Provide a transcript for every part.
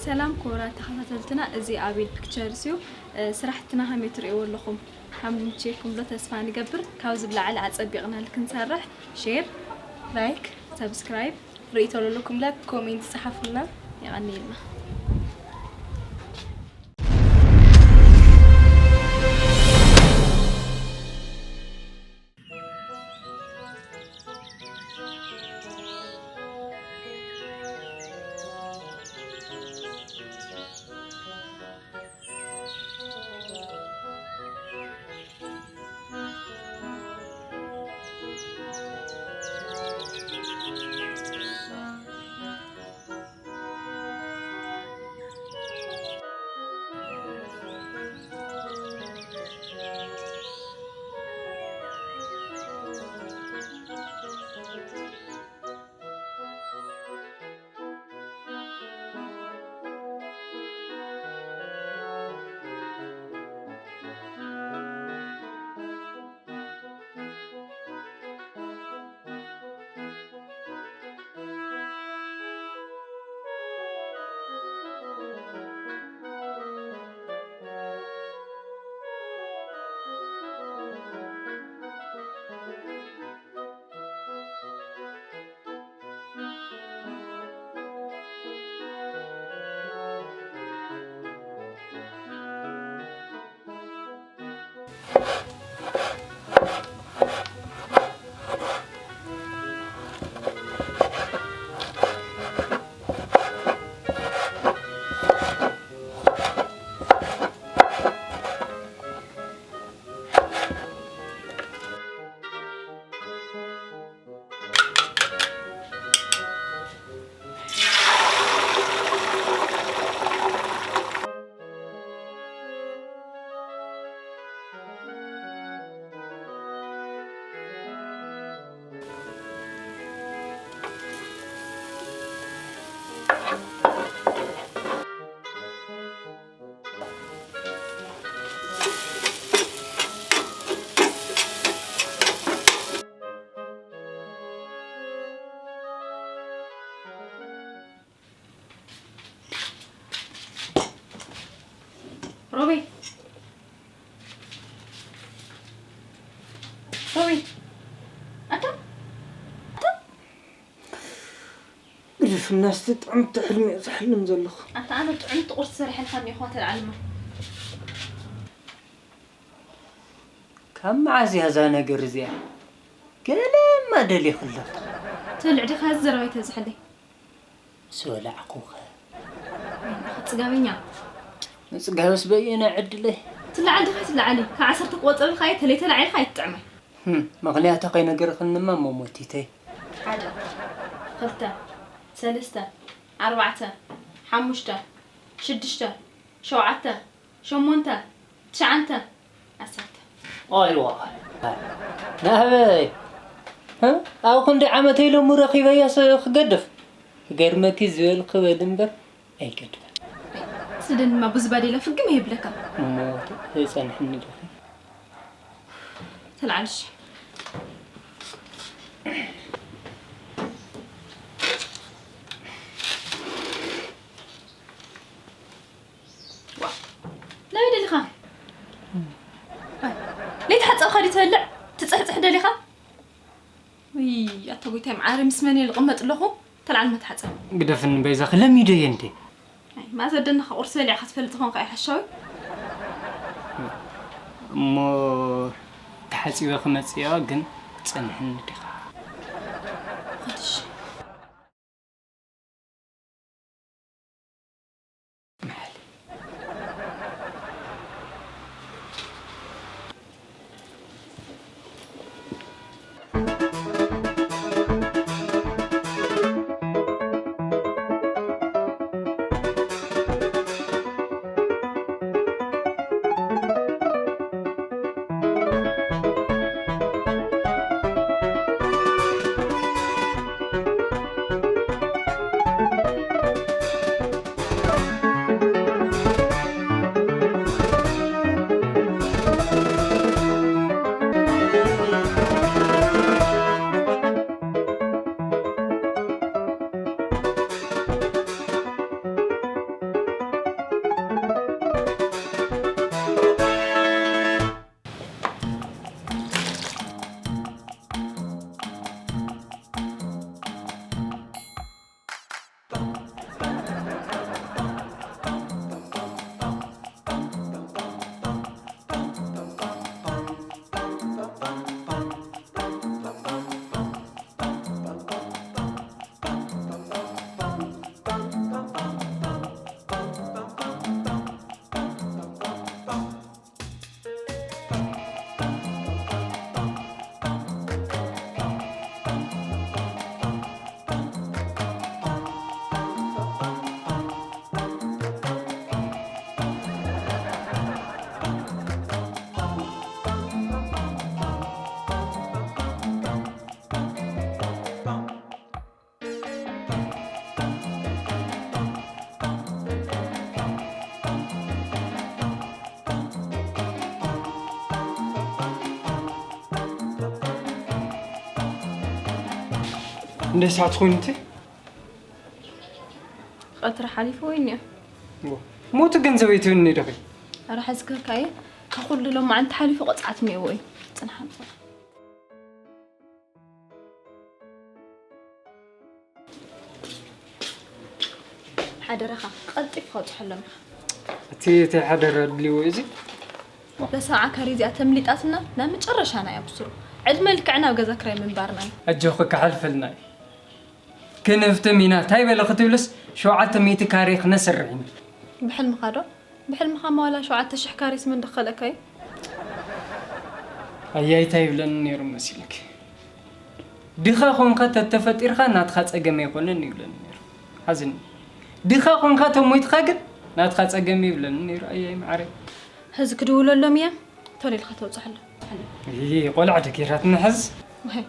ሰላም ክቡራት ተኸታተልትና፣ እዚ ኣቤል ፒክቸርስ እዩ። እ፣ ስራሕትና ከመይ ትርእይዎ ኣለኹም? ከም ዝምችየኩም ዶ ተስፋ ንገብር። ካብዚ ብላዕሊ ኣጸቢቕና ክንሰርሕ፣ ሼር፣ ላይክ፣ ሰብስክራይብ፣ ርእይቶ ለለኩም ለ ኮሜንት ጸሓፉልና። የቐንየልና። ሮቤል፣ ሮቤል፣ ኣታ፣ ኣታ። ግድፍና እስቲ ጥዕምቲ ሕልሚ እየ ዝሕልም ዘለኹ። ኣታ፣ ኣነ ጥዕምቲ ቁርሲ ሰሪሐልካ እኒኦ፣ እኳ ተልዓልማ። ካብ መዓዝ እያ እዛ ነገር እዚኣ? ገለማ ደሊኹ ኣለኹ። ተልዕ ዲኻ? እዚ ዘረባ ኣይተብዝሐለይ። ምስ በላዕኩኸ? ወይንኻ ጽጋበኛ። ምጽጋብስ በየናይ ዕድለይ? ትለዓል ዲኻ ኣይትለዓሊ? ካብ ዓሰርተ ክቆጽረልካ እየ፣ ተለይተላዒልካ ኣይትጥዕመይ። ህም፣ ምኽንያታ ከይነገርኽንማ እሞ ሞቲተይ። ሓደ፣ ክልተ፣ ሰለስተ፣ ኣርባዕተ፣ ሓሙሽተ፣ ሽዱሽተ፣ ሸውዓተ፣ ሸሞንተ፣ ትሽዓተ፣ ዓሰርተ። ኣይዋ፣ ናህበይ፣ እ? ኣብ ክንደይ ዓመተይ ሎሚ ረኺበያስ ክገድፍ? ክገርመኪ ዝበል ክበል እምበር ኣይገድፍን። ስደን ድማ ብዙ ባዴላ ፍግም ይብለካ። እሞ ተጸንሕኒ ዲኺ? ተልዓልሽ። ዋ፣ ናበይ ደሊኻ? ኣይ፣ ለይተሓጸብካ ድዩ ትበልዕ? ትጽሕጽሕ ደሊኻ? ውይ፣ ኣታ ጎይታይ መዓረይ፣ ምስ መን እየ ዝቕመጥ ኣለኹ? ተልዓል መትሓጸብ። ግደፍኒ በይዛኺ፣ ለሚደዮ እንዴ። ኣይ፣ ማዘር ደንኻ ቁርሲ በሊዕካ ትፈልጥ ኾንካ እዩ ሓሻዊ። እሞ ተሓጺበ ክመጽእ እየ፣ ግን ትጸንሕኒ ዲኻ? ኸድሽ። እንደ ሰዓት ኮይኑ እቲ ቀትሪ ሓሊፉ ወይ እኒኦ ሞቱ ገንዘብ ኣይትብኒ ዶኺ? ኣረ ሓዝከርካየ ካብ ኩሉ ሎማዓንቲ ሓሊፉ ቅፅዓት እኒኦዎ እዩ። ፅንሓ ንፅንሓ ሓደረኻ ቀልጢፍ ከውፅሐሎም ኢኻ። እቲ እቲ ሓደር ኣድልዎ እዚ በሰብዓ ካሬ እዚኣ ተምሊጣትና ናብ መጨረሻና እያ ብስሩ። ዕድመ ልክዕና ኣብ ገዛ ክራይ ምንባርና እዩ። ኣጆኺ ክሓልፈልና እዩ። ክንፍትም ኢና። እንታይ በለ ክትብልስ ሸውዓተ ሚእቲ ካሬ ክነስርሕ ኢና። ብሕልምኻ ዶ? ብሕልምኻ ማዋላ ሸውዓተ ሽሕ ካሬ ስምን ደኸለካ እዩ። ኣያይ እንታይ ይብለኒ ነይሩ መሲልክ? ድኻ ኮንካ ተተፈጢርካ ናትኻ ጸገም ኣይኮነን ይብለኒ ነይሩ። ሓዝኒ። ድኻ ኮንካ ተሞይትካ ግን ናትካ ጸገም ይብለኒ ነይሩ ኣያይ መዓረይ። ሕዚ ክድውለሎም እየ። ቶሎ ኢልካ ተውፅሐሎም። ይሄ ቆልዓ ደኪራትና ሕዝ። ወይ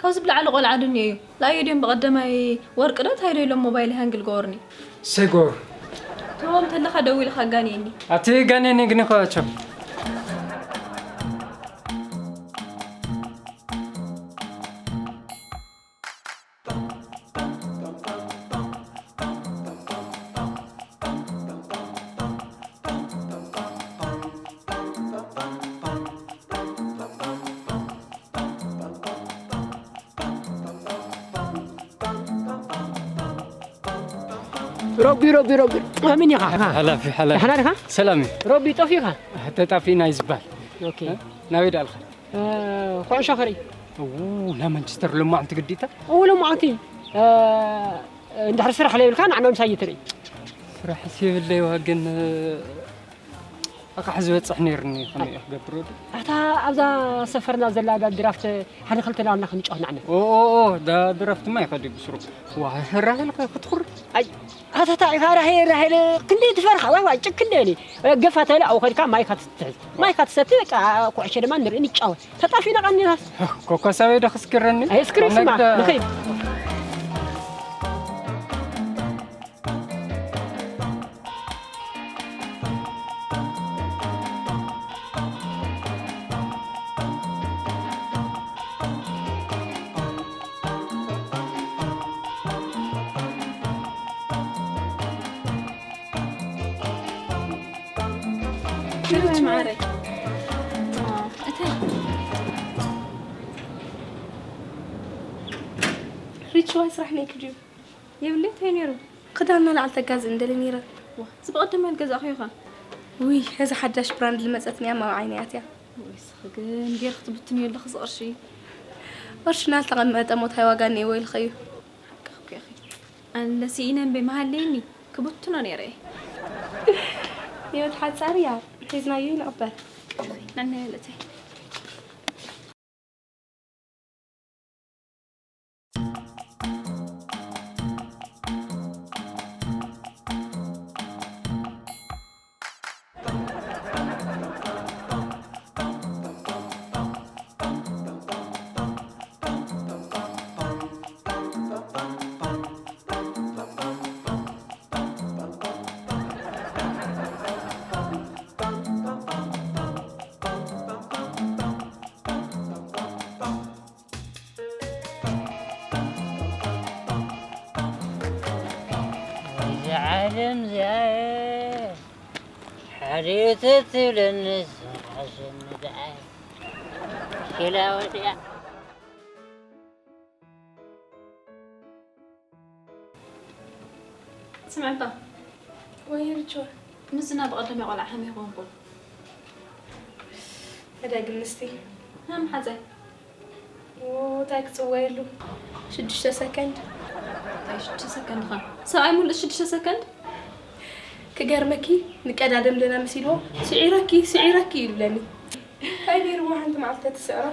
ካብዚ ብላዕሊ ቆልዓ ድንዮ እዩ። ላዮ ድዮም ብቐደማይ ወርቂ ዶ እንታይ ዶ ኢሎም ሞባይል ሃንግል ገወርኒ። ሰጎር ተዎም ተለኻ ደው ኢልካ ጋንየኒ። ኣቲ ጋንየኒ ግን ይኸዋቸው። ሮቢ ሮቢ ሮቢ ከመይ ኢኻ? ሓላፊ ሓላፊ ደሓና ዲኻ? ሰላም እዩ። ሮቢ ጠፊኻ? ተጣፊና እዩ ዝበሃል። ኦኬ። ናበይ ደኣልኻ? ኩዕሾ ክርኢ። ው ናብ ማንቸስተር ሎማዓንቲ ግዲታ? ው ሎማዓንቲ እንድሕር ስራሕ ለይብልካ ንዓና ምሳይ ትርኢ። ስራሕ ሲብለይዋ ግን ኣቕሓ ዝበፅሕ ነይሩኒ ከመይ እየ ክገብር ወዲ ኣታ ኣብዛ ሰፈርና ዘላ ዳ ድራፍት ሓደ ክልተ ናብና ክንጫወት ንዓና ኦ ኦ ኦ ዳ ድራፍትማ ይኸዲ ብስሩ ዋ ራሄል ክትኹር ኣይ ኣታ ታ ኢኻ ራሄል ራሄል ክንደይ ትፈርኻ ዋይ ዋይ ጭክን ደኒ ገፋ ተለ ኣብኡ ከድካ ማይካ ትትሕዝ ማይካ ትሰቲ በቃ ኩዕሸ ድማ ንርኢ ንጫወት ተጣፊና ቀኒናስ ኮኮሳበይ ዶ ክስክረኒ ኣየስክርንስማ ንኸይድ ሪችዋይ ስራሕ ነይክ ድዩ? የብለይ እንታይ ነይሩ? ክዳን ናላዕሊ ተጋዝእ እንደለ ነይረ። ዋ፣ እዚ ብቐደም ያልገዛእኽዮ ኸ? ውይ፣ ሕዚ ሓዳሽ ብራንድ ልመጸት እኒኣ ኣብ ዓይነይ ኣትያ። ወይ ስኺ ግን ጌርኪ ትብትንዮ ኣለኺ እዚ ቅርሺ። ቅርሽና ልተቐመጠ ሞታይ ዋጋ እኒኤዎ ኢልኺ እዩ። ሓቅኺ እኮ ኢኺ። ኣነ ስኢነ እምበይ ምሃለይኒ ክብትኖ ነይረ እየ። ህይወት ሓጻር እያ፣ ሒዝናዮ ይንቕበር። ንዕናዮ ልእተይ። እዛ ዓለም እዚኣ ሓደ ተትብለኒ ዝሓሸኒ ደኣ ኪላ ወዲኣ ስምዕባ ወይ ርችዋ ምስና ብቐደም ቆልዓ ከመይ ይኾንኩ ተደግምስቲ ሃም ሓፀይ እንታይ ክፅወየሉ ሽዱሽተ ሰከንድ እንታይ ሽዱሽተ ሰከንድ ኻ ሰብኣይ ሙሉእ ሽዱሽተ ሰከንድ ክገርመኪ ንቀዳደም ደና መሲልዎ ስዒረኪ ስዒረኪ ይብለኒ እንታይ ነይርዎ ሓንቲ መዓልቲ ተትስዕሮ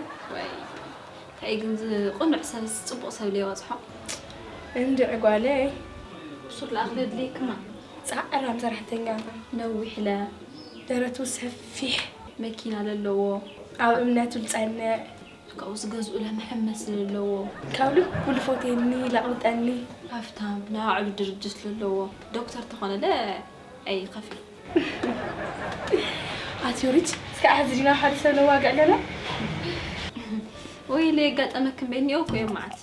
እንታይ ግን እዚ ቅኑዕ ሰብስ ፅቡቕ ሰብ ለይበፅሖ እንድዒ ጓለይ ሱር ለኣኽ ለድልየክማ ፃዕራም ሰራሕተኛ ነዊሕለ ደረቱ ሰፊሕ መኪና ለለዎ ኣብ እምነቱ ዝፀንዕ ካብኡ ዝገዝኡለ መሐመሲ ለለዎ ካብ ልቡ ልፎትየኒ ለቕብጠኒ ሃፍታም ናይ ባዕሉ ድርጅት ለለዎ ዶክተር ተኾነለ ኣይኸፍል ኣትዮ ሪች እስከ ኣሕዚ ዲና ሓደ ሰብ ነዋግዕ ኣለና ወይ ለየጋጠመክን በይኒኦ እኮ እዮም መዓት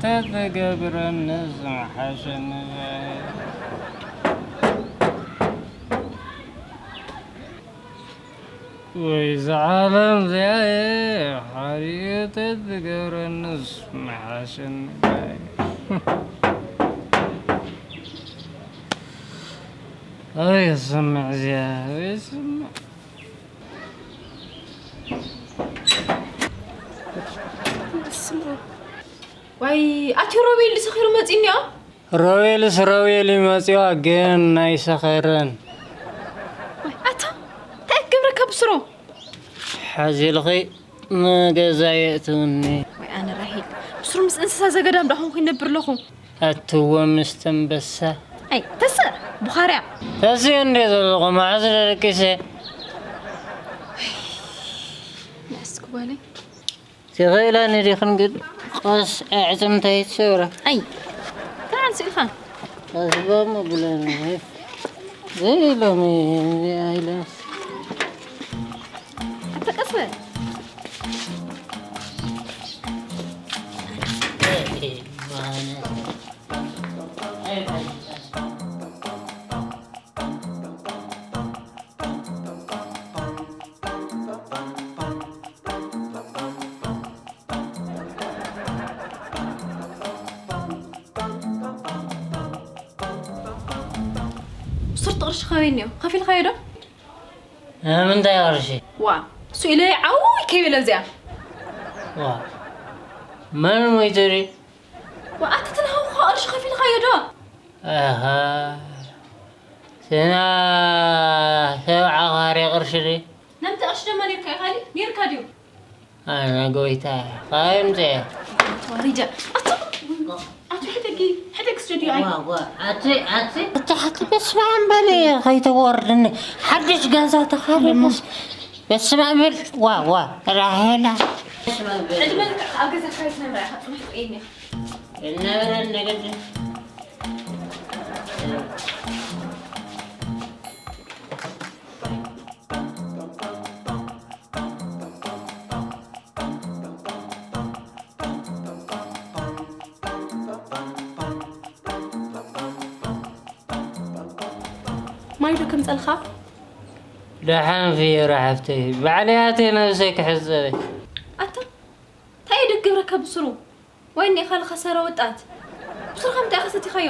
ተትገብረንስ ምሓሸኒ። ወይ ዝዓለም እዚኣ ሓሪኡ ተትገብረንስ ምሓሸኒ። ወይ ስምዕ እዚኣ፣ ወይ ስምዕ። ዋይ፣ ኣቲ ሮቤል ሰኺሩ መጺእኒ። ሮቤልስ ሮቤል እዩ መጺዋ፣ ግን ኣይሰኸረን። ዋይ፣ ኣታ እንታይ ክገብረካ ብስሩ? ሓዚልኺ ንገዛ የእትውኒ። ወይ ኣነ ራሄል፣ ብስሩ ምስ እንስሳ ዘገዳም ዳኹም ይነብር ኣለኹ። ኣትዎ ምስቲ ኣንበሳ። ኣይ፣ ተስእ፣ ቡኻርያ። ተስእ እንዴ ዘለኹ፣ መዓዝ ደቂሰ? ንእስኪ ጓለይ። ትኽእላኒ ዲኽን ግን ቀስ ኣዕጽምተይ ትሰብራ። ኣይ፣ ተዓን ስኢልካ። ቀስ በሙ ብለኒ። ዘይሎሚ፣ ኣይለስ። ኣታ ቀስ በል። ብሱር እቲ ቅርሺ ካበይ እኒኦ? ከፊልካዮ ዶ? ንምንታይ ቅርሺ? ዋ፣ እሱ ኢለ ዓው ከይበለ እዚኣ። ዋ፣ መን ሞይቱ ድዩ? ዋ፣ ኣታ እቲ ንሃውኻ ቅርሺ ከፊልካዮ ዶ? ኣሃ፣ ስና ሰብዓ ካሬ ቅርሺ ድዩ? ነምቲ ቅርሺ ደማ ኔርካ ኢኻ ድዩ? ኔርካ ድዩ? ኣነ ጎይታ፣ ካበይ ኣምፅኤ? ዋሪጃ። ኣቶ፣ ኣቶ ሕደጊ፣ ሕደግ ስደዲ ኣይ። ዋ፣ ዋ፣ ኣቲ፣ ኣቲ። ኣቲ፣ ኣቲ፣ በስመ ኣብ በሊ፣ ከይተዋርድኒ። ሓድሽ ገዛ ተኻርዮስ። በስመ ኣብ በል። ዋ፣ ዋ፣ ራሄላ። በስመ ኣብ በሊ። ዕድመ ልክዕ ኣብ ገዛ ካይ ትነብራ ኢኻ፣ ጽኑሕ ጥቕየኒ። እናበረ ነገድ። ማይ ዶ ከምጸልካ? ደሓን ፍየራ ሓፍተይ፣ ባዕለይ ኣትየ ነብሰይ ክሕጸበይ። ኣታ፣ እንታይ እዩ ድግብረካ ብስሩ? ወይኒ ኢኻ ልኸሰረ ወጣት። ብስሩ ከምታይ ኢኻ ሰቲኻዮ?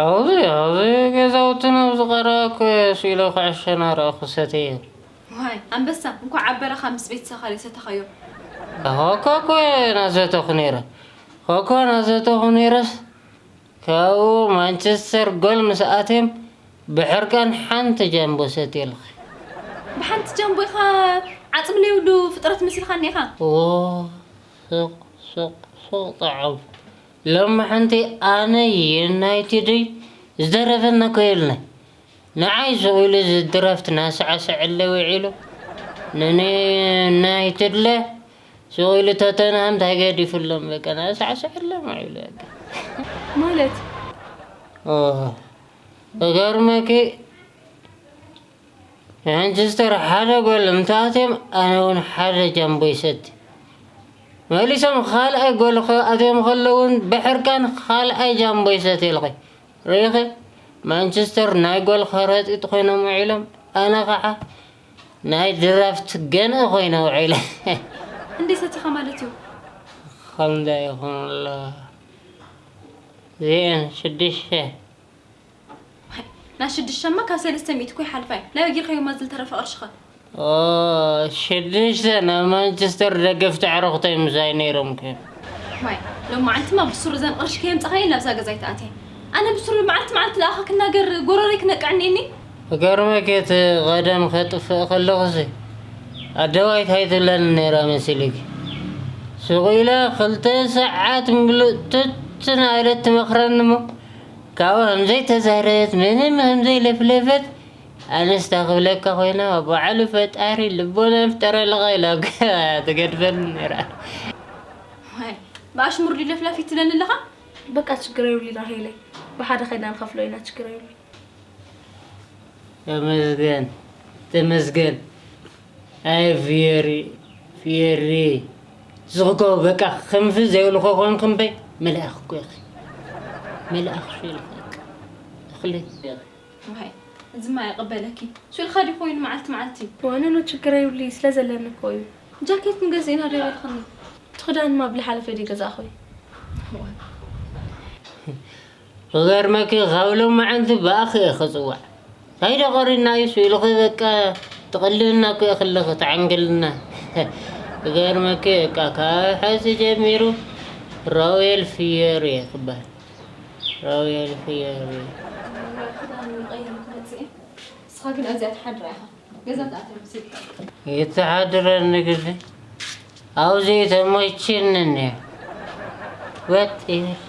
ኣብዚ፣ ኣብዚ ገዛውትና ኣብዚ ቀረባ እኮ እየ ስኢለ ኩዕሾ እናረኣኹ ሰተየ። ዋይ፣ ኣንበሳ፣ እንኳዕ ኣብ በረኻ ምስ ቤተሰብኻ ዘይሰተኻዮ። ኮካ እኮ እየ ናሰተኹ ነይረ። ኮካ ናሰተኹ ነይረስ፣ ካብኡ ማንቸስተር ጎል ምስ ኣትዮም ብሕርቃን ሓንቲ ጃምቦ ሰትየልኺ። ብሓንቲ ጃምቦ ኢኻ ዓጽሚ ለይብሉ ፍጥረት መሲልካ እኒኻ። ዎ፣ ሱቕ፣ ሱቕ፣ ሱቕ ጣዕም። ሎሚ ሓንቲ ኣነ ዩናይትድይ ዝደረፈና እኮ የልነ። ንዓይ ሱቕ ኢሉ እዚ ድራፍት ናሳዕስዐለ ውዒሉ፣ ንዩናይትድለ ሱቕ ኢሉ ቶተንሃም እንታይ ገዲፉሎም፣ በቃ ናሳዕስዐሎም ውዒሉ በቃ። ማለት? ኦ፣ ክገርመኪ፣ ማንቸስተር ሓደ ጎል እንተኣትዮም፣ ኣነ እውን ሓደ ጃምቦ ይሰቲ። መሊሶም ካልኣይ ጎል ክኣትዮም ከለዉ እውን፣ ብሕርቃን ካልኣይ ጃምቦ ይሰትየልኺ። ርኢኺ፣ ማንቸስተር ናይ ጎል ከረጢት ኮይኖም ውዒሎም፣ ኣነ ኸዓ ናይ ድራፍት ገንኢ ኮይነ ውዒለ። እንዴ ሰቲኻ ማለት እዩ? ከምዚ ይኹን ኣሎ። እዚአን ሽዱሽተ። ናይ ሽዱሽተማ ካብ ሰለስተ ሚእቲ እኮ ይሓልፋ እዩ። ናይ ጌርካዮማ ዝተረፈ ቅርሽኸ? ኦ፣ ሽዱሽተ ናብ ማንቸስተር ደገፍቲ ኣዕሩኽተይ ምሳይ ነይሮም ከ። ዋይ፣ ሎማዓንትማ ብሱር እዘን ቅርሺ ከየምጻኻየን ናብዛ ገዛ ኣይትኣትየ። ኣነ ብሱር መዓልቲ መዓልቲ ለኣኻ ክናገር ጎረረይ ክነቅዐኒ እኒ። ክገርመኪ እቲ ቀደም ከጥፍእ ከለኹሲ ኣደዋይ እንታይ ትብለኒ ነይራ መሲልኪ? ሱቕ ኢለ ክልተ ሰዓት ምሉእ ቱት እናበለት ትመኽረኒ እሞ ካብኡ ከምዘይተዛረበት ምንም ከምዘይለፍለፈት ኣነስ እታ ክብለካ ኮይና፣ ባዕሉ ፈጣሪ ልቦና ይፍጠረልኻ ኢላ ትገድፈኒ ነይራ። ዋይ፣ ብኣሽሙር ድዩ ለፍላፊ ትብለኒ ኣለኻ? በቃ ችግር የብሉን ራሄለይ፣ ብሓደ ኸይድና ንኸፍሎ ኢና፣ ችግር የብሉን። ተመስገን፣ ተመስገን። ኣይ ፍየሪ፣ ፍየሪ። ዝኽኮ በቃ ክንፊ ዘይብልኮ ኮንኩ እምበይ። መልኣኽ እኮ ኢኺ። መልኣኽ ሽልኸክ እኽሊ። ዋይ፣ እዚ ማ ይቐበለኪ? ሽልኻ ዲ ኮይኑ መዓልቲ መዓልቲ? ዋንኑ ችግር የብሉ ስለ ዘለኒ እኮ እዩ። ጃኬት ንገዚእና ዶ ይበልኽኒ? ትኽዳንማ ብልሓለፈ ዲ ገዛእኹ እዩ። ክገርመኪ ካብ ሎማዓንቲ ብኣኺ እየ ክፅዋዕ። እንታይ ዶ ቀሪናዩ ስኢሉኺ በቃ ትቐልልና እኮ እየ ክለኺ ትዓንግልና። ክገርመኪ በቃ ካብ ሕዚ ጀሚሩ ሮየል ፍየር እየ ክበሃል። ሮየል ፍየር እየ። ክዳን ንቐይር ክመፅእ እየ። ንስኻ ግን ኣብዚኣ ትሓድራ ኢኻ። ገዛ ትኣትያ መሲልካ። ይተሓድረኒ ግዲ ኣብዚ ተመችንን እየ። ወጥ ይብል።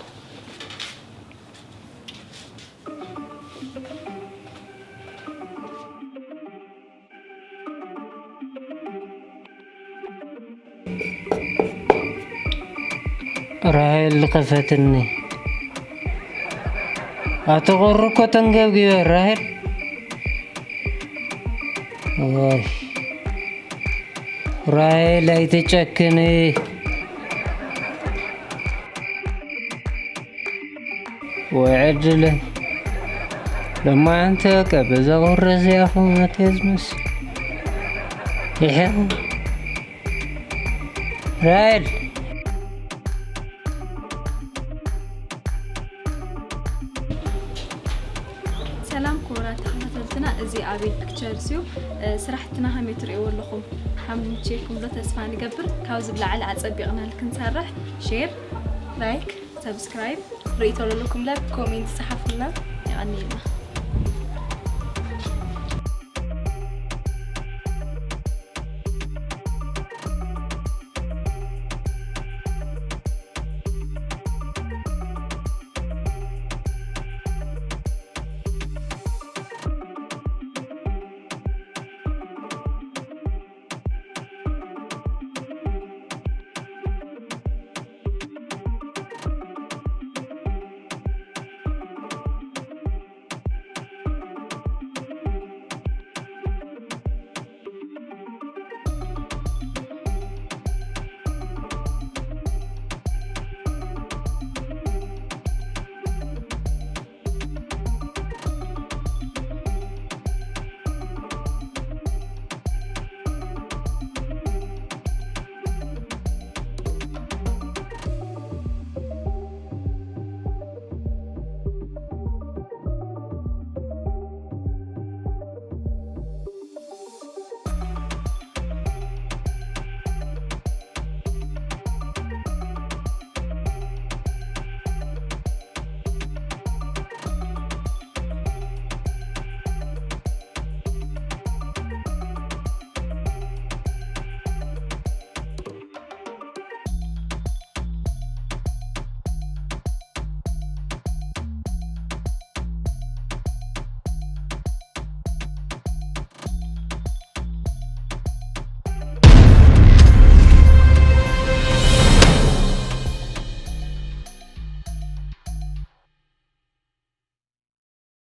ራሄል ክፈትኒ። ኣቲ ቁሪ እኮ ተንገብጊበ ራሄል። ወይ ራሄል ኣይትጨክኒ። ወይ ዕድለይ። ሎማዓንቲ በቃ በዛ ቁሪ እዚኣ ኹመት እየ ዝመስል። ይሐ ራሄል። ሰላም ክቡራት ተኸታተልትና፣ እዚ ኣቤል ፒክቸርስ እዩ። እ፣ ስራሕትና ሃመይ ትርእይዎ ኣለኹም። ሃምቼኩም ዶ ተስፋ ንገብር። ካብዚ ብላዕሊ ኣጸቢቕና ክንሰርሕ ሼር፣ ላይክ፣ ሰብስክራይብ፣ ርእይቶ ለለኩም ለ ኮሜንት ጸሓፉልና። የቐንየልና።